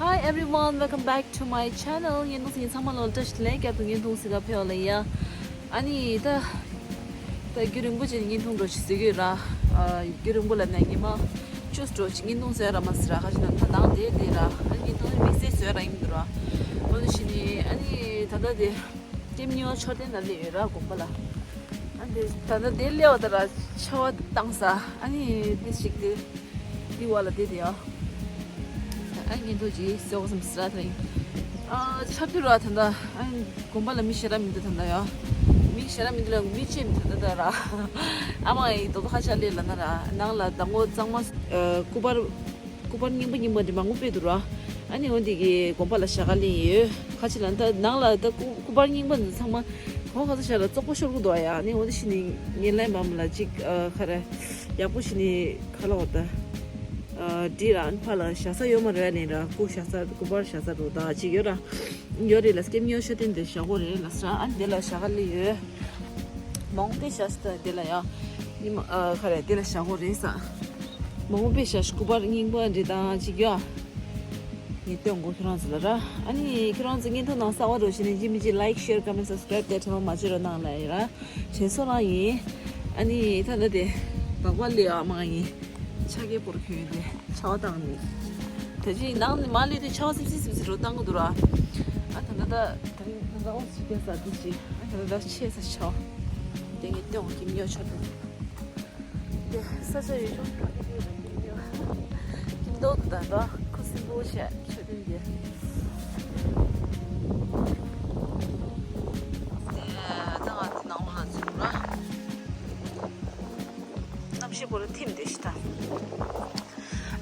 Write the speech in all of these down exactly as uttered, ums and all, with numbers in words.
Hi everyone, welcome back to my channel. ཉིན་ཐུང་སི་ཚང་མ་ལོ་བཀྲ་ཤིས་བདེ་ལེགས། བསྐྱར་དུ་ཉིན་ཐུང་སི་ག་ཕེབས་ལ་ཡ། ཨ་ནི་ད་ད་རྒྱུན་རིང་པོ་ཅིག་ཉིན་ཐུང་འགྲོ་ཞིག་ཟེར་གི་ཡོད་ར། ཨ་རྒྱུན་རིང་པོ་ལ་ནས་ཉི་མ་བཅུ་འགྲོ་ཅིག་ཉིན་ཐུང་ཟེར་ར་མ་ཟེར་ར། ཁ་ཅིག་ནང་ད་ནང་དེ་དེ་ར། ཨ་ཉིན་ཐུང་དམིགས་བསལ་ཟེར་ར་ཡིན་འདུག་ར། འོ་དེ་བཞིན་ནི་ཨ་ནི་ད་ལྟ་དེ་ཀེམ་ཉོ་མཆོད་རྟེན་ལ་སླེབས་ཡོད་ར། དགོན་པ་ལ། ཨ་འདི་ད་ལྟ་དེ་སླེབས་པ་ད་ར་ཆར་པ་བཏང་ས། ཨ་ནི་དེ་ཞིག་དེ་འདི་བ་ལ་དེ་དེ་ཡ། ཨ་ཉིན་ཐོ་ཅིག་ཟེར་བ་སམ་སི་ར་ད་ཡིན། ཨ་ཆར་དུས་ར་ད་ལྟ་ཨ་དགོན་པ་ལ་མི་ཞེ་དྲག་མི་འདུག་ད་ལྟ་ཡ། མི་ཞེ་དྲག་མི་འདུག་ལ་མི་ཅེ་མི་ད་ལྟ་ད་ར། ཨ་མ་ཡི་དོ་དོ་ཧ་ཅང་ལས་ལ་ན་ར། ནང་ལ་ཟླ་ངོ་གཙང་མ་སྐུ་པར། སྐུ་པར་རྙིང་པ་རྙིང་པ་འདི་མང་པོ་སྤེལ་འདུག་ར། ཨ་ནི་འོ་འདི་གི་དགོན་པ་ལ་ཞྭ་སྒར་ལེན་ཡོད། ཁ་ཅིག་ལ་ད་ནང་ལ་ད་སྐུ་སྐུ་པར་རྙིང་པ་འདི་ཚང་མ་གོང་ག་ས་ཞྭ་ལ་བཙོག་པོ་ཤོར་གི་འདུག་ཨ་ཡ། ཨ་ནི་འོ་འདི་ཞིག་ནི་ངན་ལན་བམ་ལ་ཅིག་ཨ་ཁ་ར་ཡག་པོ་ཞིག་ནི་ཁ་ལོག་ད་ཨ་འདི་ར། ཨ་ནི་ཕ་ལ་ཞྭ་ས་ཡོད་མ་རེད་ལེན་ར། སྐུ་ཞྭ་ས་སྐུ་པར་ཞྭ་ས་རུ་ད་ཅིག་ཡོད་ར། ཡོད་རེད་ལ། ཀེམ་ཉོ་མཆོད་རྟེན་དེ་ཞྭ་སྒོར་རེད་ལ་ས་ར། ཨ་ནི་དེ་ལ་ཞྭ་སྒར་ལེན་ཡོད། མང་པོ་ཞྭ་ས་དེ་ལ་ཡ། ཉི་མ་ཨ་ཁ་རེ་དེ་ལ་ཞྭ་སྒོར་རེད་ས། མང་པོ་ཞྭ་སྐུ་པར་རྙིང་པ་འདི་དང་ཅིག་ཡ། ངས་སྟོན་གོ་ཁྱེད་རང་ཚོ་ལ་ར། ཨ་ནི་ཁྱེད་རང་ཚོ་ཉིན་ཐོ་ནང་གསར་པ་འགྲོ་ཤེས་ནས་ཅི་མི་ཅི་like, share, comment, subscribe དེ་ཐེངས་མ་བརྗེད་རོགས་གནང་ལ་ཡིན་ར། དྲན་གསོ་རང་ཡིན། ཨ་ནི་ད་ལྟ་དེ་སྦག་སྦག་ལས་ཨ་མ་ཡིན། ཆ་གའི་པོར་ཁྱོད་ཡོད་དེ་ཆ་བ་བཏང་ནི། ད་ཅི་ནང་ནས་མ་སླེབས་དུས་ཆ་བ་སིབ་སིབ་སིབ་སིབ་རོ་བཏང་གི་འདུག་ར། ཨ་ད་ད་ད་ད་ད་ད་ཨོ་སི་ཀེ་ས་དེ་ཅི་ཨ་ད་ད་ད་ཆེ་ས་ཆ་བ། དེ་ངས་སྟོན་གོ་ཀེམ་ཉོ་མཆོད་རྟེན། དེ་ས་ཆ་ཡོད་ཆུང་ཀེམ་ཉོ་ར་ཀེམ་ཉོ། ཀེམ་ཏོག་ཏུ་ད་ད་ཁུ་སིམ་པོ་བྱས་མཆོད་རྟེན་དེ། དེ་ད་ང་དེ་ནང་ལ་འཛུལ་ར། གནམ་གཤིས་པོ་ལ་ཐིམ་དེ་ཤི་ད།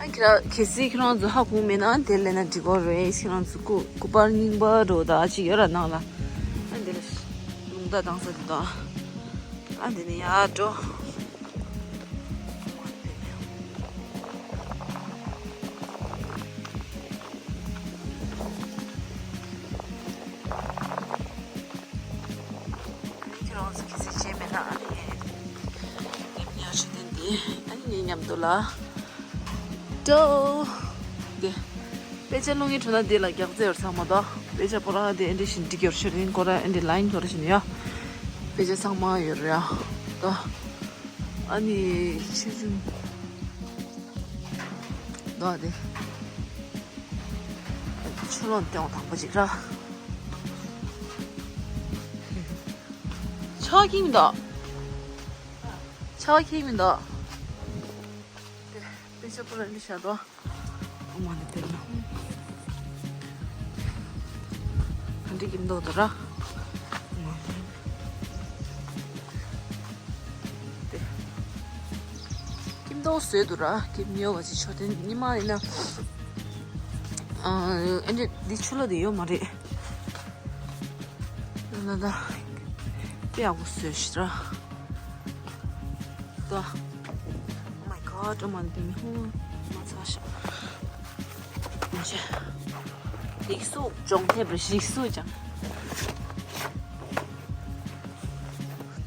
ཨ་ཁྱེད་ར་གལ་སྲིད་ཁྱེད་རང་ཚོ་ཧ་གོ་མེད་ན་དེ་ལས་ན་འགྲིག་གོ་རེད། ཁྱེད་རང་ཚོ་སྐུ་སྐུ་པར་རྙིང་པ་འགྲོ་ད་ཅིག་ཡོད་ར་ནང་ལ། ཨ་འདི་ལ་ལུང་བརྡ་བཏང་ས་འདི་དང་། ཨ་འདི་ནས་ཡར་འགྲོ། ཁྱེད་རང་ཚོ་གལ་སྲིད་བྱས་མེད་ན་ཨ་ནི་ཉམས་མྱོང་ཞུ་དོན་འདི་ཨ་ནི་ངའི་མཉམ་དུ་ལ་འགྲོ། འདི་དཔེ་ཆ་སློང་ཡས་འགྲོ་ན་འདི་ལ་རྒྱག་རྩེ་ཡོད་ཚང་མ་དོ། དཔེ་ཆ་པོ་ར་འདི་ཨེ་འདྲ་བཞིན་འགྲིག་ཡོད་ཤོད་རིན་ཀོ་ར་ཨེ་འདྲ་ལ་ཡིན་ཐོར་བཞིན་ཡ། དཔེ་ཆ་ཚང་མ་ཡོད་རེད་ཡ། དོ། ཨ་ནི་ཆུ་ཆུ་དོ་འདི་ཆུ་ལོག་སྟེང་དང་པོ་ཅིག་ར། ཆོག་གི་མི་འདུག་ཆོག་གི་མི་འདུག་དཔེ་ཆ་པོ་ར་འདི་བཞག་དོ། ཨོཾ་མ་ཎི་པདྨེ་ཧཱུྃ། ག་འདྲ་ཀེམ་ཏོག་ཏུ་ར། ཨོཾ་མ་ཎི་པདྨེ་ཧཱུྃ། དེ་ཀེམ་ཏོག་བཟོས་འདུག་ར། ཀེམ་ཉོ་བ་ཅིག་མཆོད་རྟེན་ཉི་མ་ཡིན་ན། ཨ་ཨེ་འདྲ་འདི་ཆུ་ལོག་དེ་ཡོད་མ་རེད། ན་ད་དཔེ་ཡག་པོ་བཟོས་ཤག་ར། ད། Oh my god, ཨོཾ་མ་ཎི་པདྨེ་ཧཱུྃ། མ་ཚ་ཤག་མ་ཤ། རིགས་སུ་སྦྱོང་ཐེབས་རིགས་སུ་ཀྱང་།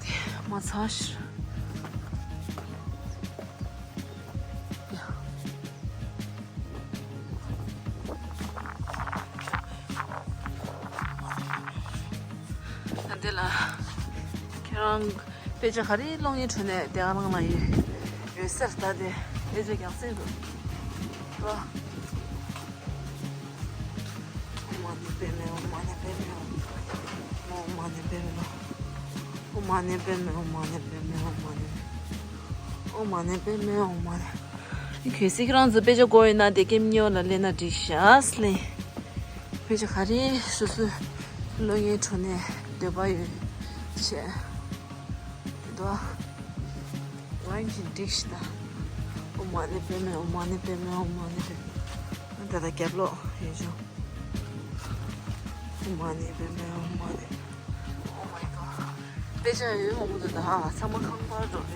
དེ་མ་ཚ་ཤག་ཡ། ད་འདི་ལ་ཁྱེད་རང་དཔེ་ཆ་ག་རེ་སློང་ཡས་འཕྲོ་ནས་དེ་ག་རང་ལ་ཡོད་ཡོད་ཟེར། ད་དེ་དཔེ་ཆ་རྒྱག་སྲིད་འདུག་ཨ། ཨོཾ་མ་ཎི་པདྨེ་ཧཱུྃ། ཨོཾ་མ་ཎི་པདྨེ་ཧཱུྃ། ཨོཾ་མ་ཎི་པདྨེ་ཧཱུྃ། ཨོཾ་མ་ཎི་པདྨེ་ཧཱུྃ། ཨོཾ་མ་ཎི་པདྨེ་ཧཱུྃ། ཨོཾ་མ་ཎི་པདྨེ་ཧཱུྃ། ཨོཾ་མ་ཎི་པདྨེ་ཧཱུྃ། ཨོཾ་མ་ཎི། གལ་སྲིད་ཁྱེད་རང་ཚོ་དཔེ་ཆ་དགོས་ཡོད་ན་དེ་ཀེམ་ཉོ་ལ་སླེབས་ན་འགྲིག་ཤག་ལེ། དཔེ་ཆ་ག་རེ་སོ་སོའི་བློ་ངན་ཁྲོ་ནས་འདོད་པ་ཡོད་བྱས། དེ་དོ། ཝའིན་གྱི་འགྲིག་ཤི་ད། ཨོཾ་མ་ཎི་པདྨེ་ཧཱུྃ། ཨོཾ་མ་ཎི་པདྨེ་ཧཱུྃ། ཨོཾ་མ་ཎི་པདྨེ། ད་ལྟ་རྒྱབ་ལོགས་ཡོད་ཆོག་ཨོཾ་མ་ཎི་པདྨེ་ཧཱུྃ། ཨོཾ་མ་ཎི། Oh my god. དཔེ་ཆ་ཡོད་མང་པོ་འདུག་ད་ཚང་མ་ཁང་པར་འགྲོ་རེད།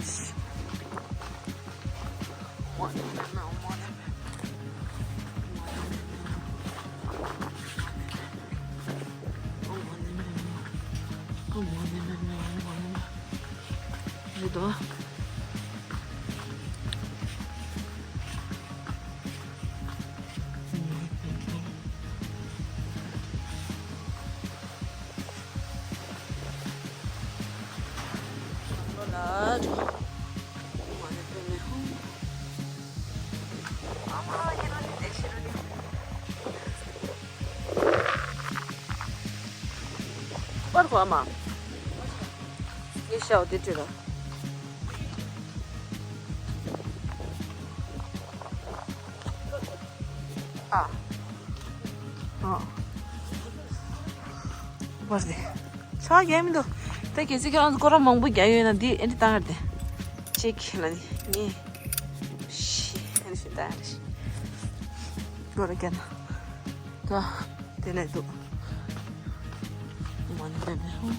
པར་གོ་མ། ངས་ཤའོ་དེ་བྲིས་ལ། ཨ། ཨ། པར་དེ། ཆ་རྒྱག་མི་འདུག་ད་གལ་སྲིད་ཁྱེད་རང་ཚོ་སྐོར་ར་མང་པོ་རྒྱག་ཡོད་ན་འདི་ཨེ་འདྲ་བཏང་ཡར་དེ། གཅིག་ལ་ནི་གཉིས། བཞི། ཨེ་འདྲ་ཞིག་བཏང་ཡར་ཞིག་སྐོར་ར་རྒྱག་ན། ད། དེ་ལས་འདུག་མ་ནི་པེ་མེ་ཧོ།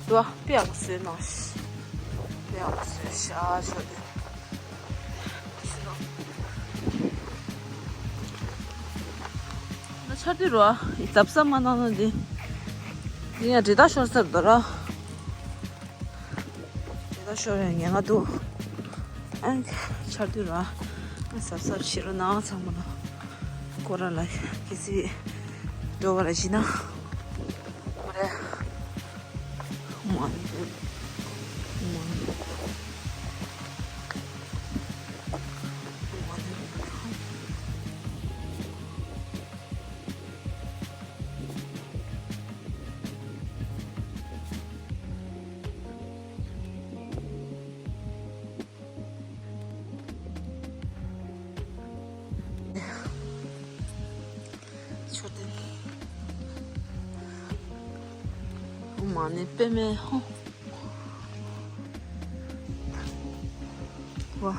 དུ་བ་པེ་ཡག་པོ་བཟོས་ནོ། པེ་ཡག་པོ་བཟོས་ཤག་ཤོག་དེ། ན་ཆར་དུས་རོ། ཨི་ཙབ་ཙབ་མ་གནང་ན་འདི། འདི་ཡང་འདྲེ་ད་ཤོར་ཚར་འདུག་ར། དེ་ལྟར་ཤོར་ཡང་ཉེན་ཁ་འདུག་ཨ། ཆར་དུས་ར། ཨ། གཟབ་གཟབ་བྱེད་རོགས་གནང་ཚང་མ་ལ། སྐོར་ར་ལ་གལ་སྲིད་འགྲོ་བ་ལ་བྱིན་ན། མ་རེད། མ་རེད། མ་རེད། མཆོད་རྟེན། མ་ནི་པེ་མེ་ཧོ། ཝ།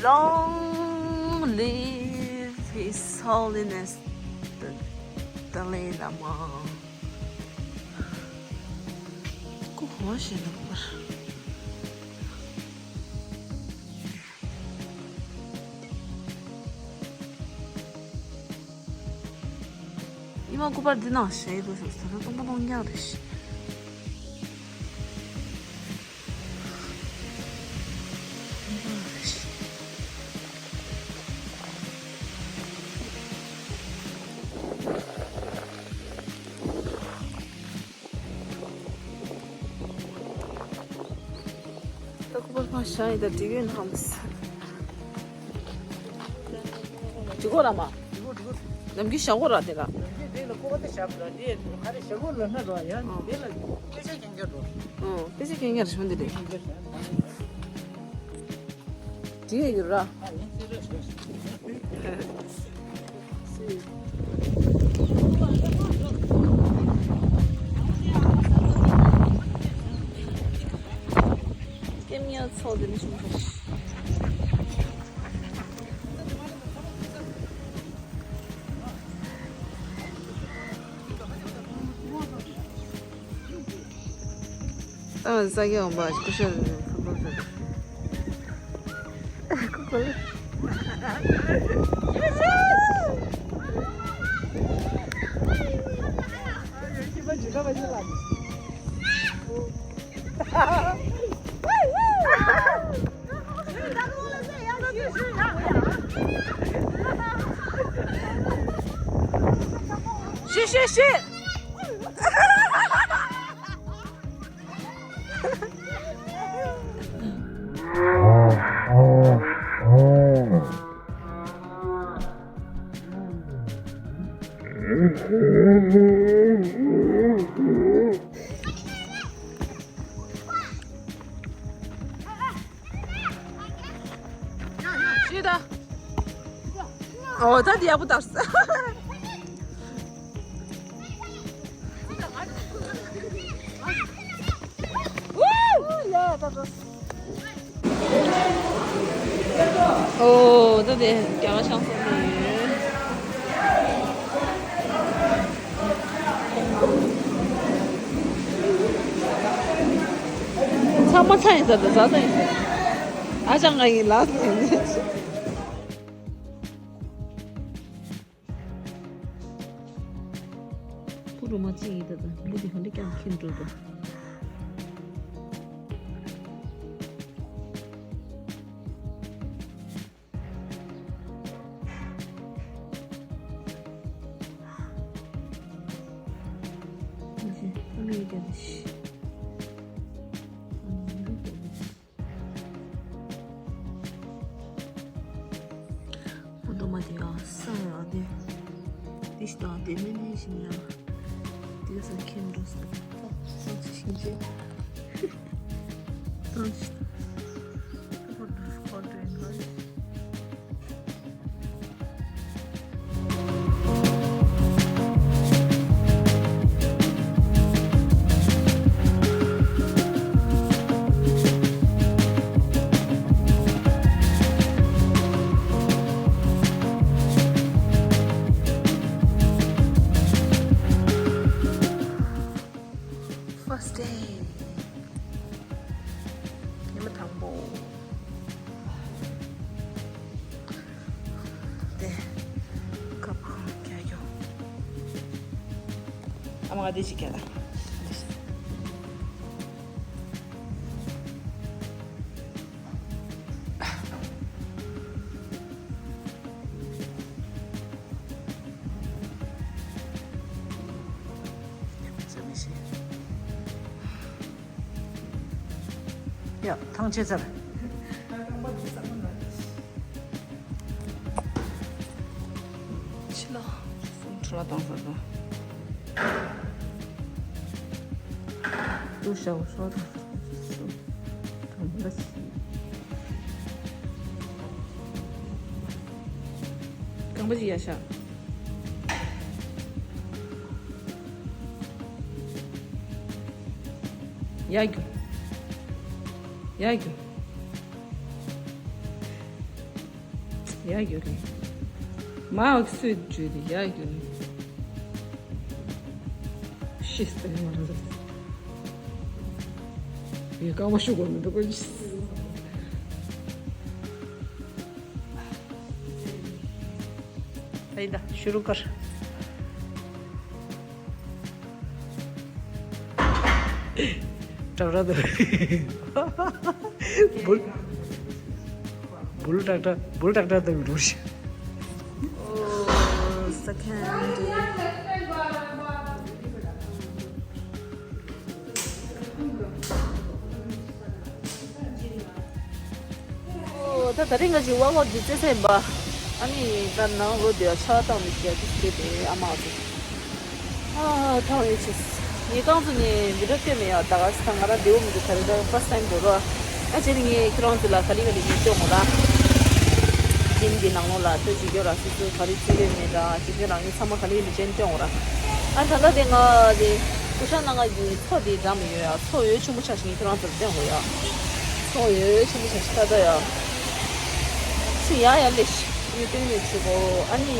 Long live His Holiness the Dalai Lama. ཀུ་ཧོ་ཞེས་ལབ་པར། ཉི་མ་སྐུ་པར་འདི་ནང་བཞག་ཡོད་དུ་ཞོག་ཟེར་ན་སྟོང་པ་སྟོང་རྐྱང་རེད་ཤག་ད་ཁུ་པར་མ་ཤ་ཡི་ད་འགྲིག་ཡོད་ནམ། འགྲིག་གོ་ར་མ། ནམ་རྒྱུན་བཞག་གོ་ར་དེ་ལ། དེ་ལ་ཁུ་པར་དེ་བཞག་ར་དེ་ག་རེ་བཞག་གོ་ལ་ན་ར་ཡ་དེ་ལ་དཔེ་ཆ་རྒྱང་རྒྱང་འགྲོ། ཨོ་དཔེ་ཆ་རྒྱང་རྒྱང་རེ་བྱུང་དེ་རེད། དེ་ཡོད་ར། ཀེམ་ཉལ་ཚོགས་དེ་ནི་བྱུང་ཁ། ཨ། ས་སྐྱ་འོང་པ་སྐུ་ཞབས་ལ་ཁ་པར་ཟེར། ཁ་པར། ཤི་ཤི་ཤི། ཤི་ད། ཨོ་ད་འདི་ཡག་པོ་དར་སོང་། ཨོ་ད་དེ་རྒྱ་གར་ཤང་སོང་ནས་ཡོད། ཚང་མ་ཚང་ཡིན་ས་དང་ཟ་ས་ཡིན་ས། ཨ་ཅང་ང་ཡིན་ལགས་ཟེར་ནས། མ་གཅིག་ཡིན་ད་ད་འདི་དེ་ག་འདྲ་ཀྱང་ཁྱིམ་འགྲོ་ད། ཨ་མདོ་མ་དེ་ཡང་ས་ར་དེ། དེ་ཞིག་དང་དེ་ནས་ནས་ཤིང་ཡང་། དེ་ས་ཁྱིམ་འགྲོ་ས་དེ། ས་ཆུ་ཤིང་ཆེ། ས་ཆུ། First day. ཉི་མ་དང་པོ། དེ། ཀ་ཕོ་རྒྱག་རྒྱུ། ཨ་མ་ང་དེ་ཅིག་རྒྱག་ད། ཡ། ཐང་ཆད་ཚར། ཕྱི་ལོགས་སུ་འཕྲོ་བརླག་བཏང་ས་དང་། ཏུ་ཞའོ་ཧྲོ་དང་། གང་པ་ཞིག་གང་པ་ཞིག་ཡ་ཤ། ཡ་རྒྱུ། ཡ་རྒྱུ། ཡ་རྒྱུ་རེད། མ་འོག་སུས་བརྗོད་དེ་ཡ་རྒྱུ་རེད། ཤིས་པའི་མ་རེད། ཡི་རྐང་པ་ཤུགས་དགོས་མི་འདུག་གོ། ཨའི་ད་ཤུ་རུ་ཀར། ཀྲག་ཀྲག་འདུག་བུལ། བུལ་ཀྲག་ཀྲག་བུལ་ཀྲག་ཀྲག་འདུག་འདུག་ཨོ། Second day. ཨོ། ད་དེ་རིང་ང་ཅིག་ཝ་ཝ་གི་རྩེད་ས་ཡིན་པ། ཨ་ནི་ད་ནང་ལོགས་དེ་ཆར་པ་བཏང་ནས་བསྡད་དེ་བསྡད་དེ་ཨ་མ་ཚོ། ཨ་ཐང་ཡོད་ཆེ། ངས་རྐང་ཚོ་ནས་བི་ཌིའོ་སྟོན་མེད་ཡ། ད་ག་ས་ང་རང་བདེ་བོ་མི་འདུག་ད་རེས་ད་first time འགྲོ་རོགས། ཨ་ཅེ་ནི་ངས་ཁྱེད་རང་ཚོ་ལ་ག་ལེ་ག་ལེ་ངས་སྟོན་འོང་ར། ཇིམ་གི་ནང་ལོགས་ལ་ལྟོས་ཅིག་ཡོད་ར། སོ་སོ་ག་རེ་རྩེད་ཡོད་མེད་ར་ཇི་སྐྱོན་རང་ངས་ཚང་མ་ག་ལེ་ག་ལེ་ཅན་སྟོན་འོང་ར། ཨ་ད་ལྟ་དེ་ང་དེ་སྐུ་ཤ་ནང་ང་གི་མཚོ་དེ་འགྲམ་ཡོད་ཡ། མཚོ་འོད་ཆེན་པོ་ཆགས་ཤིང་ངས་ཁྱེད་རང་ཚོ་ལ་སྟོན་འོང་ཡ། མཚོ་འོད་ཆེན་པོ་ཆགས་ཤིང་ད་ལྟ་ཡ། ཚུར་ཡ་ཡ་ལེ་ཤི། ངས་སྟོན་ནས་བྱེད་གོ། ཨ་ནི།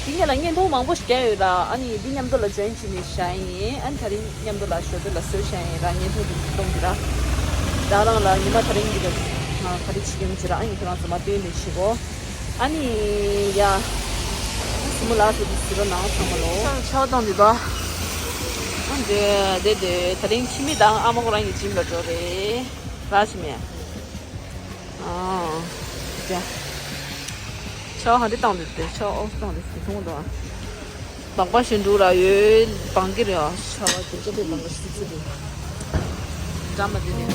འདི་ངེད་ལ་བརྙན་ཐུང་མང་པོ་ཞིག་བརྒྱབ་ཡོད་ར། ཨ་ནི་འདི་མཉམ་དུ་ལ་ཇོ་ཡིན་བྱས་ནས་བཞག་ཡིན། ཨ་ནི་དེ་རིང་མཉམ་དུ་ལ་ཞོ་སྟོད་ལ་བཟོས་བཞག་ཡིན་ར། བརྙན་ཐུང་འདི་གཏོང་གི་ར། ད་རང་ལ་ཉི་མ་དེ་རིང་གི་ང་ག་རེ་བྱེད་ཀྱི་ཡོད་མེད་ཅི་ར། ཨ་ནི་ཁྱེད་རང་ཚོ་མ་སྟོན་ནས་བྱེད་གོ། ཨ་ནི་ཡ། སྲིང་མོ་ལགས་སུ་འདི་ཟི་རོ་ནང་ཚང་མ་ལོ། ཆ་ཆ་བཏང་འདི་ད། ཨ་འདི་འདི་འདི་དེ་རིང་ཁྱིམ་མི་དང་ཨ་མ་ཁོ་རང་གི་ཇིམ་ལ་འགྲོ་རེད། ར་ཆི་མེད། ཨ། ཡ། ཆ་ཧ་འདི་བཏང་འདི་དེ་ཆ་ཨོ་བཏང་འདི་དེ་ཐུང་དང་། སྦག་སྦག་ཞིག་འདུག་ར་ཡོད། སྦང་གི་རེད་ཨ། ཤ་བ་དེ་ཅི་དེ་སྦང་གི་སི་སི་རེད། འགྲམ་ལ་དེ་རེད།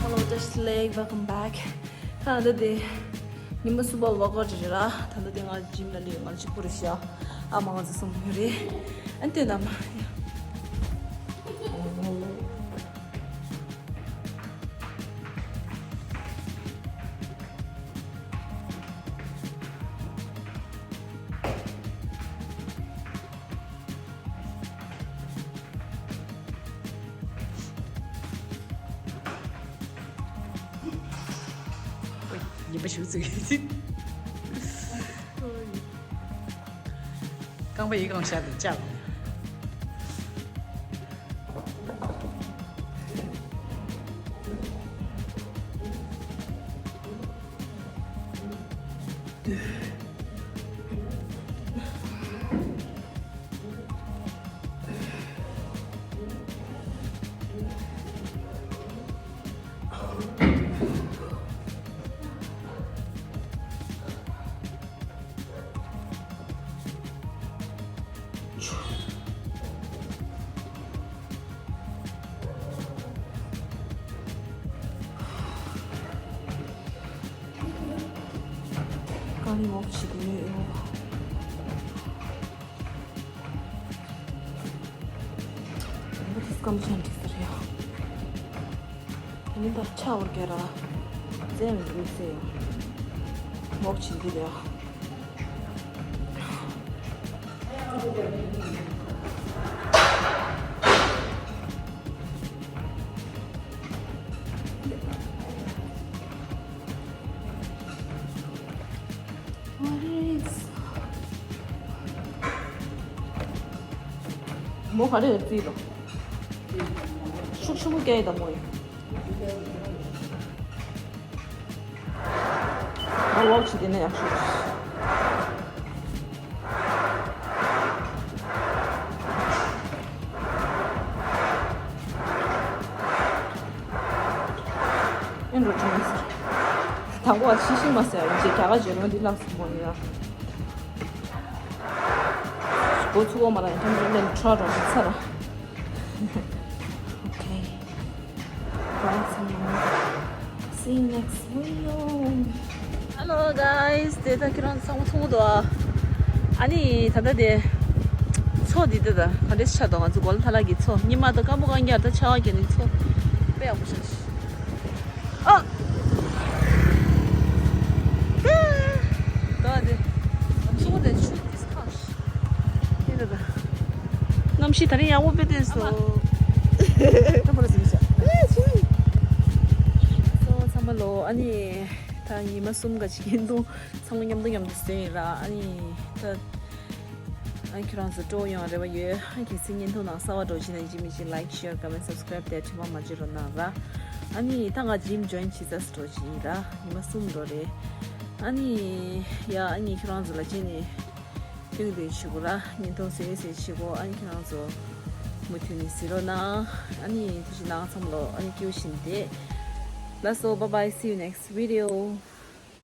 Hello, Dash Lake, welcome back. ད་ལྟ་དེ་ཉི་མ་གསུམ་པ་ཝོག་ཨའུཊ་རེད་ར། ད་ལྟ་དེ་ང་ཇིམ་ལ་སླེབས་ཡོད། ང་གཅིག་པུ་རེད་ཤག་ཨ་མ་ང་ཚོ་གསུམ་ཡོད་རེད། ཨ་ནི་དེ་ན་མ་ཡ། ཡིན་པ་ཞུ་ཚིག་རྐང་པ་ཡི་གང་ཤར་དུ་བཅག་ཀ་ནི་མོག་ཆི་དེ་ནས་ཡོད། ཨ་ནི་ད་ཆ་བོར་གེ་ར། ཙེ་མི་འདུག་སེ་ཡོད། མོག་ཆི་འདི་རེད། མོ་ག་རེ་རྩིས་དང་། ཤུགས་ཆེན་པོ་སྐྱེ་ཡི་དང་མོ་ཡིན། ང་ལོག་བྱེད་དེ་ན་ཡག་ཤོས། ཨེ་འགྲོ་བྱུང་ཟེར། དང་པོ་བ་ཤི་ཤི་མ་ཟེར་ཡང་རྗེས་རྒྱ་གར་བརྗོད་ནོ་འདི་ལགས་སུ་མོ་ཡིན་ཡ། སྒོ་ཚུགས་འོ་མ་ར་ཡང་ཐམས་ཅད་ལན་ཁྲ་ར་མི་ཚར། Okay. Bye, everyone. See you next video. Hello, guys. དེ་ད་ཁྱེད་རང་ཚང་མ་མཐོང་གི་འདུག་ཨ། ཨ་ནི་ད་ལྟ་དེ་མཚོ་འདི་ད་ད་ག་འདྲས་ཆགས་འདུག་ང་ཚོ་གོ་ལ་ཐ་ལག་གི་མཚོ། ཉི་མ་ད་སྐམ་པོ་གང་རྒྱག་ད་ཆར་པ་བརྒྱབ་ནས་མཚོ་དཔེ་ཡག་པོ་ཆགས་ཤག་ཨ། ད་དེ་ང་ཚོ་དེ་ཆུ་དེ་ཁ་ཤི་ད་ད། གནམ་གཤིས་ད་རིང་ཡག་པོ་དཔེ་བསྟན་སོང་། ཨ་མ། ཀྲམ་པ་ལ་ཟིན་ཤག་ཨེ་ཆུ། སོ་ཚང་མ་ལོ། ཨ་ནི་ད་ཉི་མ་གསུམ་ག་ཅིག་ཡིན་འདུག་ཚང་མ་མཉམ་དུ་མཉམ་དུ་ཟིན་ཡིན་ར། ཨ་ནི་ད་ཨ་ཁྱེད་རང་ཚོ་སྤྲོ་ཡོང་རེ་བ་ཡོད། ཨ་གལ་སྲིད་བརྙན་ཐུང་ནང་གསར་པ་འགྲོ་བྱེད་ན་ཇི་མི་ཇི་like, share, comment, subscribe དེ་དྲི་མ་མ་བརྗེད་རོགས་གནང་ར། ཨ་ནི་ད་ང་gym join བྱེད་ས་སུ་འགྲོ་བྱེད་ཡིན་ར། ཉི་མ་གསུམ་འགྲོ་རེད། ཨ་ནི་ཡ་ཨ་ནི་ཁྱེད་རང་ཚོ་ལ་བྱེད་ནས་སྟོན་སྟོན་བྱེད་དགོས་ར། བརྙན་ཐུང་གཟིགས་གཟིགས་བྱེད་དགོས། ཨ་ནི་ཁྱེད་རང་ཚོ་མུ་མཐུད་ནས་གཟིགས་རོགས་གནང་། ཨ་ནི་དེ་བཞིན་ནང་ཚང་མ་ལོ་ཨ་ནི་སྐྱིད་པོ་བྱེད་བསྡད། That's all. Bye bye. See you next video.